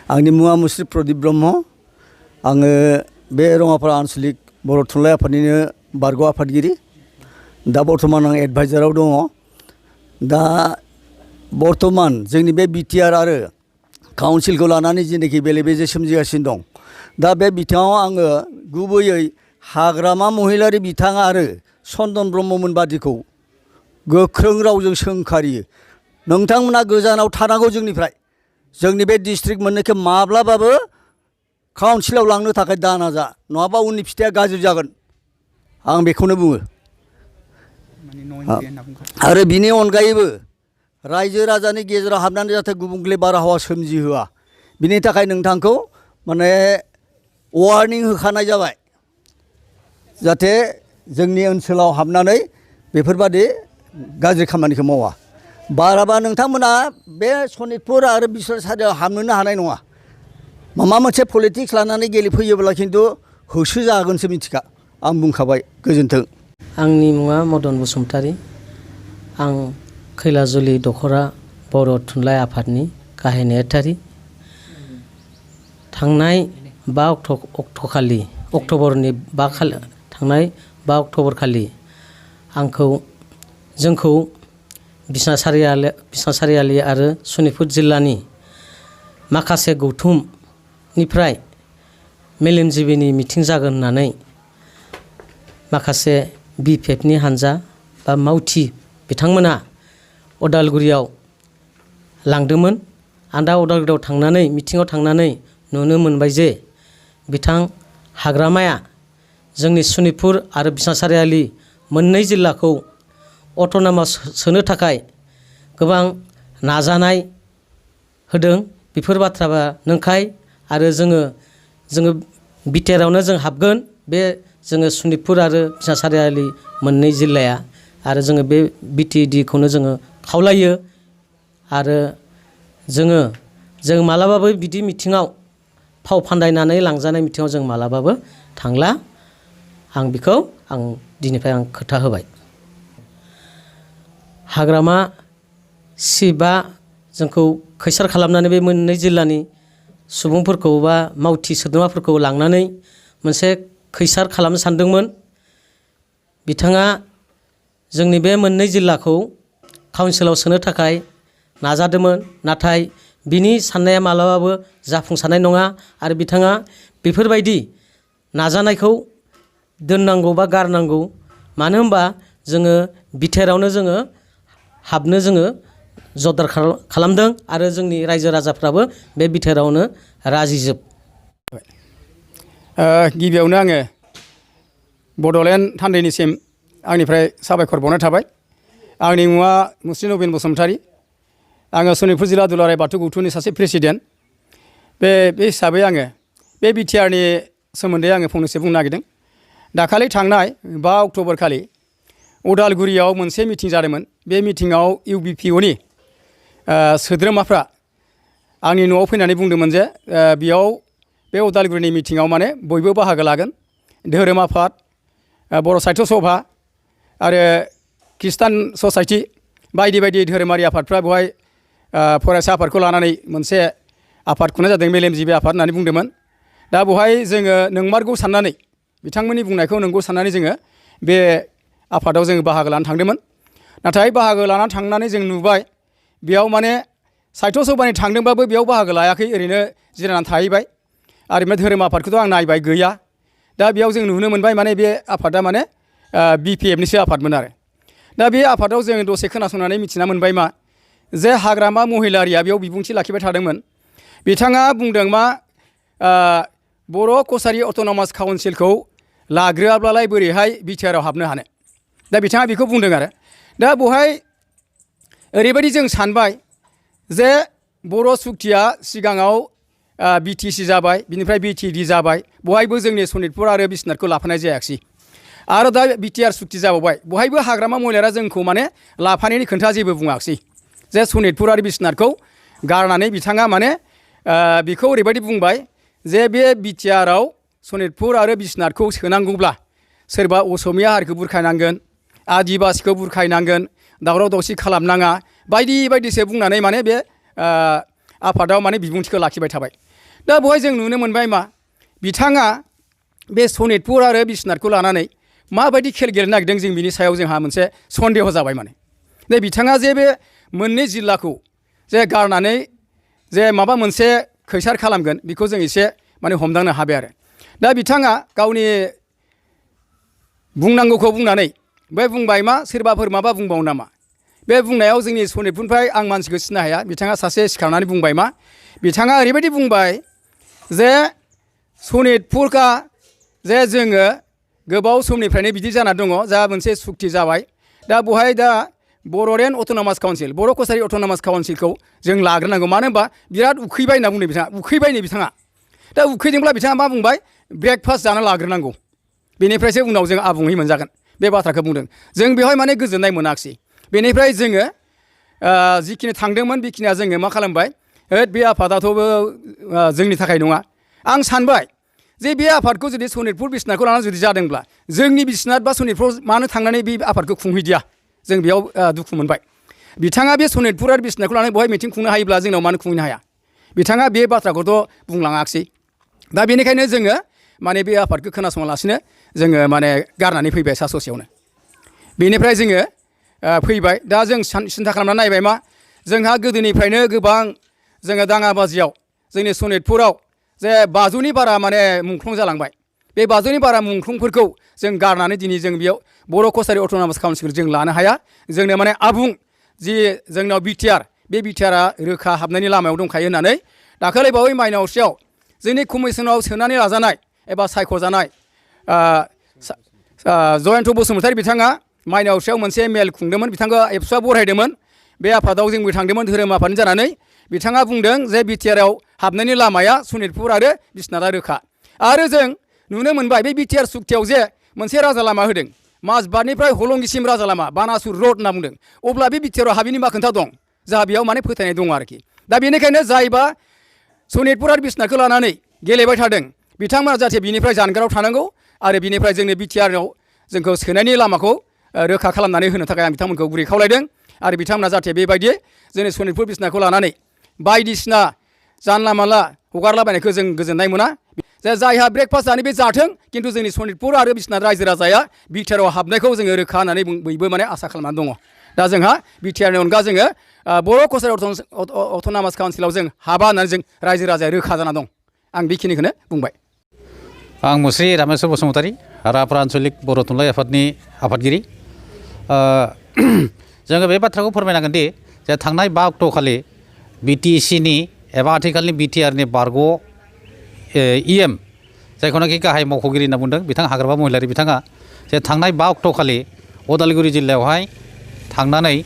आंनि मुङा मुस्रि प्रदीप ब्रह्म आङो बे रङापारा आनसलिक बर' थुनलाइ आफादनिनो बारग' आफादगिरि दा बर्थमान आं एडभाइजाराव दङ दा बर्थमान जोंनि बे बिटिआर आरो काउन्सिलखौ लानानै जेनाखि बेले बेजे सोमजिगासिनो दं दा बे बिथिङाव आङो गुबैयै हाग्रामा महिलारि बिथां आरो चन्दन ब्रह्ममोन बादिखौ गोख्रों रावजों सोंखारियो नोंथांमोना गोजानाव थानांगौ जोंनि बे डिस्ट्रिक्ट मोननैखौ माब्लाबाबो काउन्सिलाव लांनो थाखाय दा नाजा नङाबा उननि फिथाइया गाज्रि जागोन आं बेखौनो बुङो आरो बिनि अनगायैबो रायजो राजानि गेजेराव हाबनानै जाहाथे गुबुंले बारहावा सोमजिहोआ बिनि थाखाय नोंथांखौ माने वार्निं होखानाय जाबाय जाहाथे जोंनि ओनसोलाव हाबनानै बेफोरबादि गाज्रि खामानिखौ मावा बाराबा नोंथांमोना बे सनितपुर आरो बिश्वसारियाव हाबनोनो हानाय नङा माबा मोनसे पलिटिक्स लानानै गेलेफैयोब्ला खिन्थु होसोजागोनसो मिथिखा आं बुंखाबाय गोजोन्थों आंनि मुङा मदन बसुमतारी आं खैलाजुलि दख'रा बर' थुनलाइ आफादनि गाहाय नेहाथारि थांनाय 5 अक्ट'खालि अक्ट'बरनि थांनाय 5 अक्ट'बर खालि जोंखौ बिसना सारियालि आरो सनितपुर जिल्लानि माखासे गौथुमनिफ्राय मेलेमजिबिनि मिथिं जागोन होननानै माखासे बिपिएफनि हानजा बा मावथि बिथांमोना उदालगुरियाव लांदोंमोन आं दा उदालगुरियाव थांनानै मिथिङाव थांनानै नुनो मोनबाय जे बिथां हाग्रामाया जोंनि सनितपुर आरो बिसना सारियालि मोननै जिल्लाखौ अट'नमास सोनो थाखाय गोबां नाजानाय होदों बेफोर बाथ्राया नंखाय आरो जोङो बिटिआरावनो जों हाबगोन बे जोङो सनितपुर आरो बिसना सारियालि मोननै जिल्लाया आरो जोङो बे बिटिएडिखौनो जोङो खावलायो आरो जों मालाबाबो बिदि मिथिङाव फाव फान्दायनानै लांजानाय मिथिङाव जों मालाबाबो थांला आं दिनैफ्राय खोथा होबाय हाग्रामा सिबआ जोंखौ खैसार खालामनानै बे मोननै जिल्लानि सुबुंफोरखौ बा मावथि सोद्रोमाफोरखौ लांनानै मोनसे खैसार खालामनो सानदोंमोन बिथाङा जोंनि बे मोननै जिल्लाखौ काउन्सिलाव सोनो थाखाय नाजादोंमोन नाथाय बिनि साननाया मालाबाबो जाफुंसारनाय नङा आरो बिथाङा बेफोरबायदि नाजानायखौ दोननांगौ बा गारनांगौ मानो होनबा जोङो बिटिआरावनो जोङो हाबनो जोङो जरदार खालामदों आरो जोंनि रायजो राजाफ्राबो बे बिटिआरावनो राजिजोब गिबियावनो आङो बड'लेण्ड थान्दैनिसिम आंनिफ्राय साबायखर बावनाय थाबाय आंनि मुङा मुस्रि नबिन बसुमतारी आङो सनितपुर जिल्ला दुलाराय बाथौ गौथुमनि सासे प्रेसिडेन्ट बे हिसाबै आङो बे बिटिआरनि सोमोन्दै आङो फंनैसो बुंनो नागिरदों दाखालि थांनाय 5 अक्ट'बर खालि उदालगुरियाव मोनसे मिटिं जादोंमोन बे मिटिङाव इउबिपिअनि सोद्रोमाफ्रा आंनि न'आव फैनानै बुंदोंमोन जे बेयाव बे उदालगुरिनि मिटिङाव माने बयबो बाहागो लागोन धोरोम आफाद बर' साहित्य सभा आरो खृष्टान ससाइटि बायदि बायदि धोरोमारि आफादफ्रा बेवहाय फरायसा आफादखौ लानानै मोनसे आफाद खुंनाय जादों मेलेमजिबि आफाद होननानै बुंदोंमोन दा बेवहाय जोङो नंमारगौ साननानै बिथांमोननि बुंनायखौ नंगौ साननानै जोङो बे आफादाव जोङो बाहागो लानो थांदोंमोन नाथाय बाहागो लानानै थांनानै जों नुबाय बेयाव माने साहित्य सभानि थांदोंबाबो बेयाव बाहागो लायाखै ओरैनो जिरायनानै थाहैबाय आरो बे धोरोम आफादखौथ' आं नायबाय गैया दा बेयाव जों नुनो मोनबाय माने बे आफादा माने बिपिएफनिसो आफादमोन आरो दा बे आफादाव जों दसे खोनासंनानै मिथिना मोनबाय मा जे हाग्रामा महिलारिया बेयाव बिबुंथि लाखिबाय थादोंमोन बिथाङा बुंदों मा बर' कसारि अट'नमास काउन्सिलखौ लाग्रोआब्लालाय बोरैहाय बिटिआराव हाबनो हानो दा बिथाङा बेखौ बुंदों आरो दा बेवहाय ओरैबायदि जों सानबाय जे बर' सुक्तिया सिगाङाव बिटिसि जाबाय बिनिफ्राय बिटिएडि जाबाय बहायबो जोंनि सनितपुर आरो बिश्वनाथखौ लाफानाय जायाखिसै आरो दा बिटिआर सुक्ति जाबावबाय बहायबो हाग्रामा महिलारा जोंखौ माने लाफानायनि खोथा जेबो बुङाखिसै जे सनितपुर आरो बिश्वनाथखौ गारनानै बिथाङा माने बेखौ ओरैबायदि बुंबाय जे बे बिटिआराव सनितपुर आरो बिश्वनाथखौ सोनांगौब्ला सोरबा असमिया हारिखौ बुरखायनांगोन आदिबासिखौ बुरखायनांगोन दावराव दावसि खालामनाङा बायदि बायदिसो बुंनानै माने बे आफादाव माने बिबुंथिखौ लाखिबाय थाबाय दा बेवहाय जों नुनो मोनबाय मा बिथाङा बे सनितपुर आरो बिश्वनाथखौ लानानै माबायदि खेल गेलेनो नागिरदों जों बिनि सायाव जोंहा मोनसे सन्देह जाबाय माने दे बिथाङा जे बे मोननै जिल्लाखौ जे गारनानै जे माबा मोनसे खैसार खालामगोन बेखौ जों एसे माने हमदांनो हाबाय आरो दा बिथाङा गावनि बुंनांगौखौ बुंनानै बे बुंबाय मा सोरबाफोर माबा बुंबावो नामा बे बुंनायाव जोंनि सनितपुरनिफ्राय आं मानसिखौ सिनाय हाया बिथाङा सासे सिखारनानै बुंबाय मा बिथाङा ओरैबायदि बुंबाय जे सनितपुरखा जे जोङो गोबाव समनिफ्रायनो बिदि जाना दङ जा मोनसे सुक्ति जाबाय दा बेवहाय दा बर'लेण्ड अट'नमास काउन्सिल बर' कसारि अट'नमास काउन्सिलखौ जों लाग्रोनांगौ मानो होनबा बिराद उखैबाय होनना बुंदों बिथाङा उखैबायनो बिथाङा दा उखैदोंब्ला बिथाङा मा बुंबाय ब्रेकफास्ट जाना लाग्रोनांगौ बेनिफ्रायसो उनाव जों आबुङै मोनजागोन बे बाथ्राखौ बुंदों जों बेवहाय माने गोजोननाय मोनाखिसै बेनिफ्राय जोङो जिखिनि थांदोंमोन बेखिनिया जोङो मा खालामबाय बे आफादाथ' जोंनि थाखाय नङा आं सानबाय जे बे आफादखौ जुदि सनितपुर बिश्वनाथखौ लानानै जुदि जादोंब्ला जोंनि बिश्वनाथ बा सनितपुराव मानो थांनानै बे आफादखौ खुंहैदिया जों बेयाव दुखु मोनबाय बिथाङा बे सनितपुर आरो बिश्वनाथखौ लानानै बेवहाय मिटिं खुंनो हायोब्ला जोंनाव मानो खुंहैनो हाया बिथाङा बे बाथ्राखौथ' बुंलाङाखिसै दा बेनिखायनो जोङो माने बे आफादखौ खोनासङालासिनो जोङो माने गारनानै फैबाय सा ससेयावनो बेनिफ्राय जोङो फैबाय दा जों सिन्था खालामनानै नायबाय मा जोंहा गोदोनिफ्रायनो गोबां जोङो दाङाबाजियाव जोंनि सनितपुराव जे 500नि बारा माने मुंख्लं जालांबाय बे 500नि बारा मुंख्लंफोरखौ जों गारनानै दिनै जों बेयाव बर' कसारि अट'नमास काउन्सिलखौ जों लानो हाया जोंनो माने आबुं जि जोंनाव बिटिआर बे बिटिआरआ रोखा हाबनायनि लामायाव दंखायो होननानै दाखालि बावै माइनावस्रियाव जोंनि कमिसनाव सोनानै लाजानाय एबा सायख'जानाय जयन्त बसुमतारी बिथाङा माइनावस्रियाव मोनसे मेल खुंदोंमोन बिथांखौ एबसुआ बरायदोंमोन बे आफादाव जोंबो थांदोंमोन धोरोम आफादनि जानानै बिथाङा बुंदों जे बिटिआरआव हाबनायनि लामाया सनितपुर आरो बिश्वनाथआ रोखा आरो जों नुनो मोनबाय बे बिटिआर सुक्तियाव जे मोनसे राजा लामा होदों माजबाटनिफ्राय हलंगिसिम राजा लामा बानासुर रड होनना बुंदों अब्ला बे बिटिआरआव हाबिनि मा खोथा दं जोंहा बेयाव माने फोथायनाय दं आरोखि दा बेनिखायनो जायबा सनितपुर आरो बिश्वनाथखौ लानानै गेलेबाय थादों बिथांमोना जाहाथे बिनिफ्राय जानगाराव थानांगौ आरो बिनिफ्राय जोंनि बिटिआरआव जोंखौ सोनायनि लामाखौ रोखा खालामनानै होनो थाखाय आं बिथांमोनखौ गुरै खावलायदों आरो बिथांमोना जाहाथे बेबायदि जोंनि सनितपुर बिश्वनाथखौ लानानै बायदिसिना जानला मानला हगारलाबायनायखौ जों गोजोननाय मोना जे जायहा ब्रेकफास्ट जानो बे जाथों खिन्थु जोंनि सनितपुर आरो बिश्वनाथ रायजो राजाया बिटिआरआव हाबनायखौ जोङो रोखा होननानै बयबो माने आसा खालामनानै दङ दा जोंहा बिटिआरनि अनगा जोङो बर' कसारि अट'नमास काउन्सिलाव जों हाबा होननानै जों रायजो राजाया रोखा जाना दं आं बेखिनिखौनो बुंबाय आं मुस्रि रामेश्वर बसुमतारी राफोर आन्चलिक बर' थुनलाइ आफादनि आफादगिरि जोङो बे बाथ्राखौ फोरमायनांगोन दि जे थांनाय 5 अक्ट'खालि बिटिसिनि एबा आथिखालनि बिटिआरनि बारग' इएम जायखौनाखि गाहाय मावख'गिरि होनना बुंदों बिथां हाग्रामा महिलारि बिथाङा जे थांनाय 5 अक्ट'खालि उदालगुरि जिल्लायावहाय थांनानै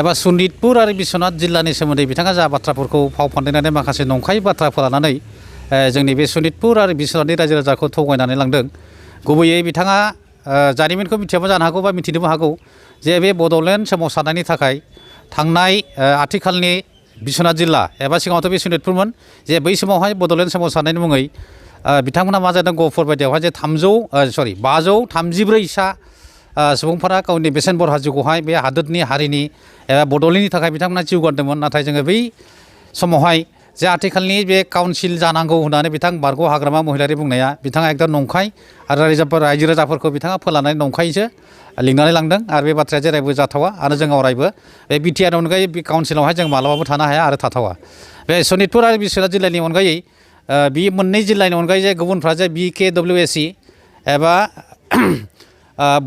एबा सनितपुर आरो बिश्वनाथ जिल्लानि सोमोन्दै बिथाङा जा बाथ्राफोरखौ फाव फान्दायनानै माखासे नंखाय बाथ्राफोर लानानै जोंनि बे सनितपुर आरो बिश्वनाथनि रायजो राजाखौ थगायनानै लांदों गुबैयै बिथाङा जारिमिनखौ मिथियाबो जानो हागौ बा मिथिनोबो हागौ जे बे बड'लेण्ड सोमावसारनायनि थाखाय थांनाय आथिखालनि बिश्वनाथ जिल्ला एबा सिगाङावथ' बे सनितपुरमोन जे बै समावहाय बड'लेण्ड सोमावसारनायनि मुङै बिथांमोना मा जादों गहपुर बायदियावहाय जे 533 सा सुबुंफोरा गावनि बेसेन बरहा जिउखौहाय बे हादोरनि हारिनि एबा बड'लेण्डनि थाखाय बिथांमोना जिउ गारदोंमोन नाथाय जोङो बै समावहाय जे आथिखालनि बे काउन्सिल जानांगौ होननानै बिथां बारग' हाग्रामा महिलारि बुंनाया बिथाङा एकदम नंखाय आरो रायजो राजाफोरखौ बिथाङा फोलानानै नंखायैसो लिंनानै लांदों आरो बे बाथ्राया जेरावबो जाथावा आरो जों अरायबो बे बिटिआरनि अनगायै बे काउन्सिलावहाय जों मालाबाबो थानो हाया आरो थाथावा बे सनितपुर आरो बिश्वनाथ जिल्लानि अनगायै बे मोननै जिल्लानि अनगायै जे गुबुनफ्रा जे BKWSC एबा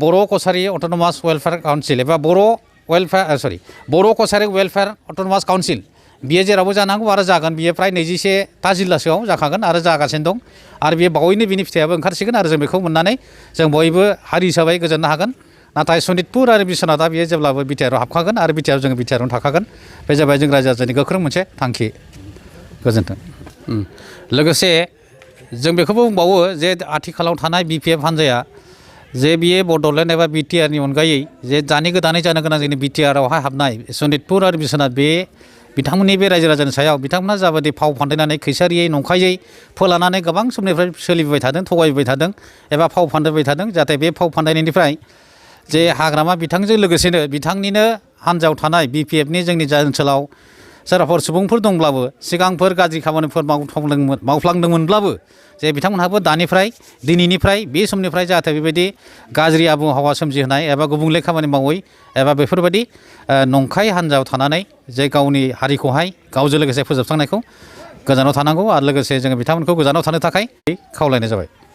बर' कसारि अट'नमास वेलफेयार काउन्सिल एबा बर' कसारि वेलफेयार अट'नमास काउन्सिल बियो जेरावबो जानांगौ आरो जागोन बियो फ्राय 21 जिल्लासोआव जाखागोन आरो जागासिनो दं आरो बियो बावैनो बिनि फिथाइयाबो ओंखारसिगोन आरो जों बेखौ मोननानै जों बयबो हारि हिसाबै गोजोननो हागोन नाथाय सनितपुर आरो बिश्वनाथआ बियो जेब्लाबो बिटिआरआव हाबखागोन आरो बिटिआरआव जोङो बिटिआरआवनो थाखागोन बे जाबाय जों रायजो राजानि गोख्रों मोनसे थांखि गोजोन्थों लोगोसे जों बेखौबो बुंबावो जे आथिखालाव थानाय BPF हान्जाया जे बियो बड'लेण्ड एबा बिटिआरनि अनगायै जे दानि गोदानै जानो गोनां जोंनि बिटिआरआवहाय हाबनाय सनितपुर आरो बिश्वनाथ बे बिथांमोननि बे रायजो राजानि सायाव बिथांमोना जाबायदि फाव फान्दायनानै खैसारियै नंखायै फोलानानै गोबां समनिफ्राय सोलिबोबाय थादों थगायबोबाय थादों एबा फाव फान्दायबाय थादों जाहाथे बे फाव फान्दायनायनिफ्राय जे हाग्रामा बिथांजों लोगोसेनो बिथांनिनो हान्जायाव थानाय BPFनि जोंनि जा ओनसोलाव सोरबाफोर सुबुंफोर दंब्लाबो सिगांफोर गाज्रि खामानिफोर मावफ्लांदोंमोनब्लाबो जे बिथांमोनहाबो दिनैनिफ्राय बे समनिफ्राय जाहाथे बेबायदि गाज्रि आबहावा सोमजिहोनाय एबा गुबुंले खामानि मावै एबा बेफोरबायदि नंखाय हान्जायाव थानानै जे गावनि हारिखौहाय गावजों लोगोसे फोजोबस्रांनायखौ गोजानाव थानांगौ आरो लोगोसे जोङो बिथांमोनखौ गोजानाव थानो थाखाय खावलायनाय जाबाय।